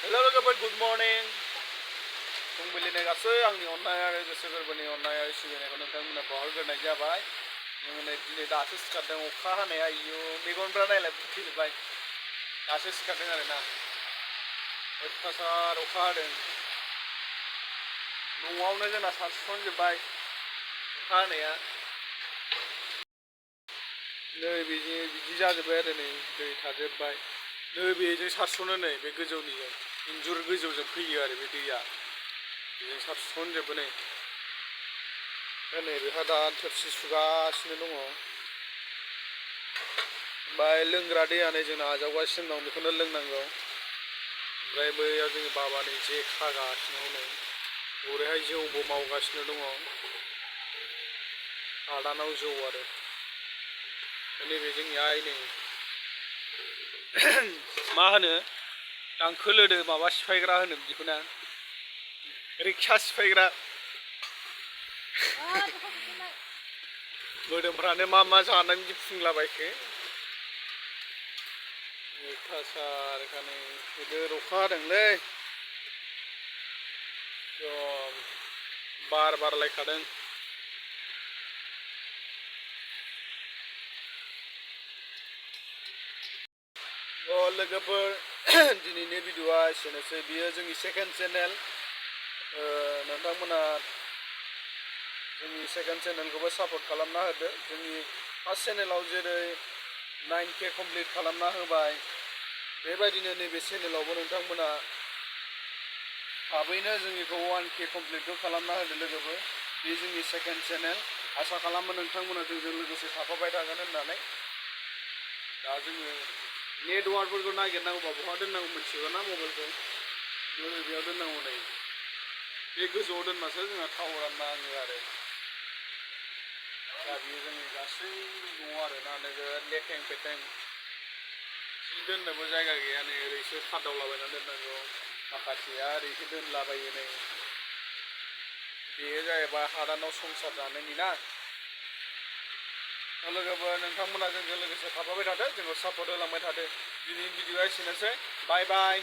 हेल' लोगोफोर good morning फुंबिलिनि गासै आंनि अननाय आरो गोसो गोरबोनि अननाय आरो सिबिनायखौ नोंथांमोननो बावहरग्रोनाय जाबाय। जोङो नै दिनै दासो सिखारदों अखा हानाया आयौ मेगनफ्रा नायलाय बुथेजोब्बाय दासो सिखारदों आरो ना अयथासार अखा हादों न'आवनो जोंना सानस्रिसनजोब्बाय अखा हानाया नै बिदि जाजोब्बाय आरो नै दै थाजोब्बाय नै बेजों सारस'नो नै बे गोजौनिजों इन्जुर गोजौजों फैयो आरो बे दैया बेजों सारस'नजोबो नै नै बेहा दा थोरसि सुगासिनो दङ ओमफ्राय लोंग्रा दैया नै जोंना आजावगासिनो दं बेखौनो लोंनांगौ ओमफ्राय बैयाव जोंनि बाबानि जे खागासिनो नै ओरैहाय जौबो मावगासिनो दङ हादानाव जौ आरो नैबे जोंनि आइ नै मा होनो दांखोलोदो माबा सिफायग्रा होनो बिदिखौना रिक्सा सिफायग्रा मोदोमफ्रानो मा जानानै बिदि फुंलाबायखो अयथासारखानि गिदिर अखा हादोंलै एकदम बार बारलायखादों लोगोफोर दिनैनि भिडिअआ एसेनोसै बियो जोंनि सेकेन्ड चेनेल नोंथांमोना जोंनि सेकेन्ड चेनेलखौबो सापर्ट खालामना होदो जोंनि फार्स्ट चेनेलाव जेरै 9K कमप्लिट खालामना होबाय बेबायदिनो नैबे चेनेलावबो नोंथांमोना थाबैनो जोंनिखौ 1K कमप्लिटखौ खालामना होदो लोगोफोर बे जोंनि सेकेन्ड चेनेल आसा खालामो नोंथांमोना जोंजों लोगोसे थाफाबाय थागोन होननानै दा जोङो नेटवार्कफोरखौ नागिरनांगौबा बहा दोननांगौ मिथिगौ ना मबाइलखौ बेयाव दोननांगौ नै बे गोजौआव दोनबासो जोंहा टावारा नाङो आरो दा बेयो जोंनि गासै दङ आरोना नोगोद लेथें फेथें जि दोननोबो जायगा गैया नै ओरैसो खादावलाबायना दोननांगौ माखासेया ओरैसो दोनलाबायो नै बेयो जाहैबाय हादानाव संसार जानायनि ना लोगोफोर नोंथांमोना जोंजों लोगोसे थाफाबाय थादो जोंखौ सापर्ट होलांबाय थादो दिनैनि भिडिअआ एसेनोसै बाय बाय